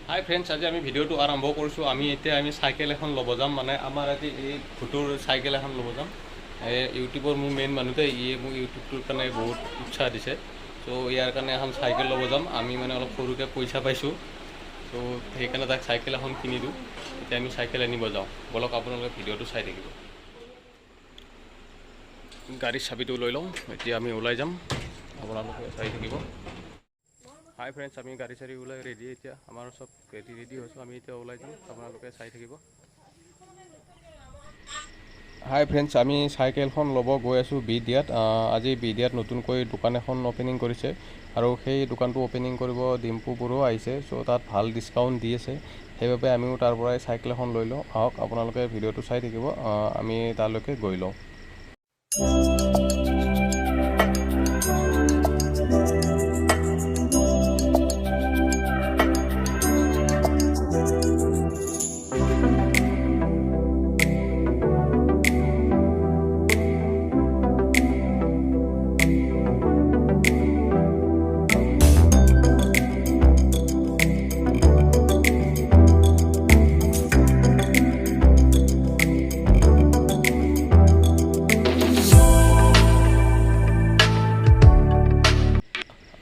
হাই friends, আজি আমি ভিডিঅ'টো আৰম্ভ কৰিছোঁ। আমি এতিয়া আমি চাইকেল এখন ল'ব যাম। মানে আমাৰ আজি এই ভুটুৰ চাইকেল এখন ল'ব যাম। এই ইউটিউবৰ মোৰ মেইন মানুহতে ইয়ে মোক ইউটিউবটোৰ কাৰণে বহুত উৎসাহ দিছে। চ' ইয়াৰ কাৰণে এখন চাইকেল ল'ব যাম। আমি মানে অলপ সৰুকৈ পইচা পাইছোঁ, চ' সেইকাৰণে তাক চাইকেল এখন কিনি দিওঁ। এতিয়া আমি চাইকেল আনিব যাওঁ। ব'লক, আপোনালোকে ভিডিঅ'টো চাই থাকিব। গাড়ীৰ চাবিটো লৈ লওঁ। এতিয়া আমি ওলাই যাম, আপোনালোকে চাই থাকিব। হাই ফ্ৰেণ্ডছ, আমি গাড়ী চাড়ী ওলাই ৰেডি। এতিয়া আমাৰ চব ৰেডি ৰেডি হৈছোঁ। আমি এতিয়া ওলাই যাম, আপোনালোকে চাই থাকিব। হাই ফ্ৰেণ্ডছ, আমি চাইকেলখন ল'ব গৈ আছোঁ বিদিয়াত। আজি বিদিয়াত নতুনকৈ দোকান এখন অ'পেনিং কৰিছে আৰু সেই দোকানটো অ'পেনিং কৰিব ডিম্পু বড়ো আহিছে। চ' তাত ভাল ডিছকাউণ্ট দি আছে, সেইবাবে আমিও তাৰ পৰাই চাইকেল এখন লৈ লওঁ। আহক, আপোনালোকে ভিডিঅ'টো চাই থাকিব। আমি তালৈকে গৈ লওঁ।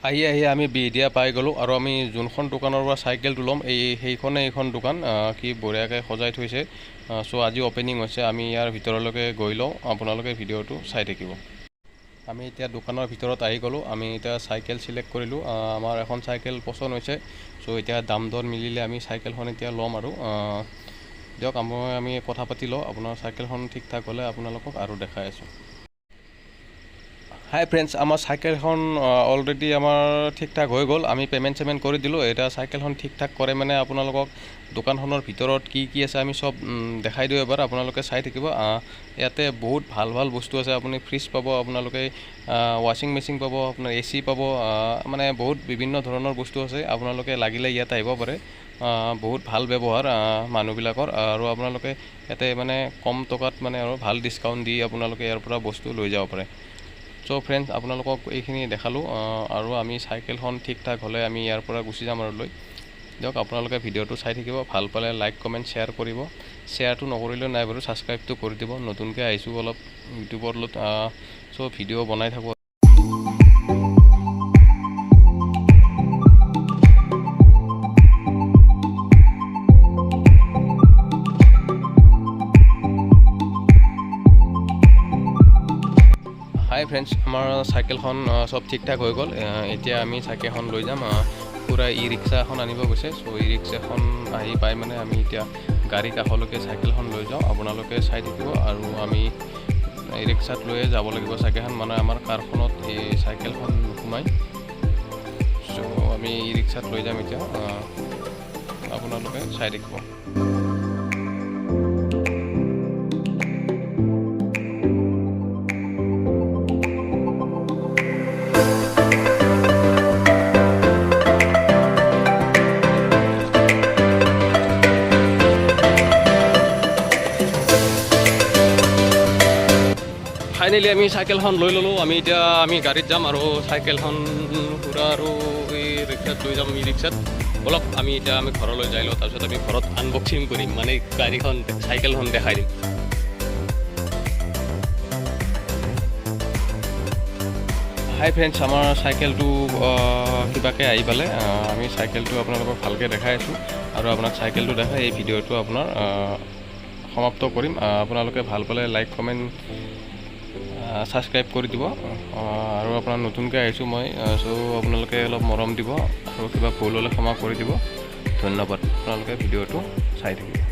আহি আহি আমি বিহদিয়া পাই গ'লোঁ আৰু আমি যোনখন দোকানৰ পৰা চাইকেলটো ল'ম, এই সেইখনে এইখন দোকান। কি বঢ়িয়াকৈ সজাই থৈছে। চ' আজি অ'পেনিং হৈছে। আমি ইয়াৰ ভিতৰলৈকে গৈ লওঁ, আপোনালোকে ভিডিঅ'টো চাই থাকিব। আমি এতিয়া দোকানৰ ভিতৰত আহি গ'লোঁ। আমি এতিয়া চাইকেল চিলেক্ট কৰিলোঁ। আমাৰ এখন চাইকেল পচন্দ হৈছে। চ' এতিয়া দাম দৰ মিলিলে আমি চাইকেলখন এতিয়া ল'ম আৰু দিয়ক, আমি কথা পাতি লওঁ। আপোনাৰ চাইকেলখন ঠিক ঠাক হ'লে আপোনালোকক আৰু দেখাই আছোঁ। হাই ফ্ৰেণ্ডছ, আমাৰ চাইকেলখন অলৰেডি আমাৰ ঠিক ঠাক হৈ গ'ল। আমি পে'মেণ্ট চেমেণ্ট কৰি দিলোঁ। এতিয়া চাইকেলখন ঠিক ঠাক কৰে মানে আপোনালোকক দোকানখনৰ ভিতৰত কি কি আছে আমি চব দেখাই দিওঁ এবাৰ, আপোনালোকে চাই থাকিব। ইয়াতে বহুত ভাল ভাল বস্তু আছে। আপুনি ফ্ৰিজ পাব, আপোনালোকে ৱাশ্বিং মেচিন পাব, আপোনাৰ এ চি পাব, মানে বহুত বিভিন্ন ধৰণৰ বস্তু আছে। আপোনালোকে লাগিলে ইয়াত আহিব পাৰে। বহুত ভাল ব্যৱহাৰ মানুহবিলাকৰ আৰু আপোনালোকে ইয়াতে মানে কম টকাত মানে আৰু ভাল ডিছকাউণ্ট দি আপোনালোকে ইয়াৰ পৰা বস্তু লৈ যাব পাৰে। চ' ফ্ৰেণ্ডছ, আপোনালোকক এইখিনি দেখালোঁ আৰু আমি চাইকেলখন ঠিক ঠাক হ'লে আমি ইয়াৰ পৰা গুচি যাম আৰু লৈ দিয়ক। আপোনালোকে ভিডিঅ'টো চাই থাকিব। ভাল পালে লাইক, কমেণ্ট, শ্বেয়াৰ কৰিব। শ্বেয়াৰটো নকৰিলেও নাই বাৰু, ছাবস্ক্ৰাইবটো কৰি দিব। নতুনকৈ আহিছোঁ অলপ ইউটিউবৰ, চ' ভিডিঅ' বনাই থাকোঁ। হাই ফ্ৰেণ্ডছ, আমাৰ চাইকেলখন চব ঠিক ঠাক হৈ গ'ল। এতিয়া আমি চাইকেলখন লৈ যাম। খুৰা ই ৰিক্সা এখন আনিব গৈছে। চ' ই ৰিক্সাখন আহি পাই মানে আমি এতিয়া গাড়ী কাষলৈকে চাইকেলখন লৈ যাওঁ। আপোনালোকে চাই থাকিব। আৰু আমি ই ৰিক্সাত লৈয়ে যাব লাগিব চাইকেলখন, মানে আমাৰ কাৰখনত এই চাইকেলখন নোসোমায়। চ' আমি ই ৰিক্সাত লৈ যাম এতিয়া। আপোনালোকে চাই থাকিব। ফাইনেলি আমি চাইকেলখন লৈ ল'লোঁ। আমি এতিয়া আমি গাড়ীত যাম আৰু চাইকেলখন খুৰা আৰু এই ৰিক্সাত লৈ যাম, ই ৰিক্সাত। ব'লক, আমি এতিয়া আমি ঘৰলৈ যাই লওঁ। তাৰপিছত আমি ঘৰত আনবক্সিং কৰিম, মানে গাড়ীখন চাইকেলখন দেখাই দিম। হাই ফ্ৰেণ্ডছ, আমাৰ চাইকেলটো কিবাকৈ আহি পালে। আমি চাইকেলটো আপোনালোকক ভালকৈ দেখাই আছোঁ আৰু আপোনাক চাইকেলটো দেখাই এই ভিডিঅ'টো আপোনাৰ সমাপ্ত কৰিম। আপোনালোকে ভাল পালে লাইক, কমেণ্ট, ছাবস্ক্ৰাইব কৰি দিব। আৰু আপোনাৰ নতুনকৈ আহিছোঁ মই, চ' আপোনালোকে অলপ মৰম দিব আৰু কিবা ভুল হ'লে ক্ষমা কৰি দিব। ধন্যবাদ, আপোনালোকে ভিডিঅ'টো চাই থাকিব।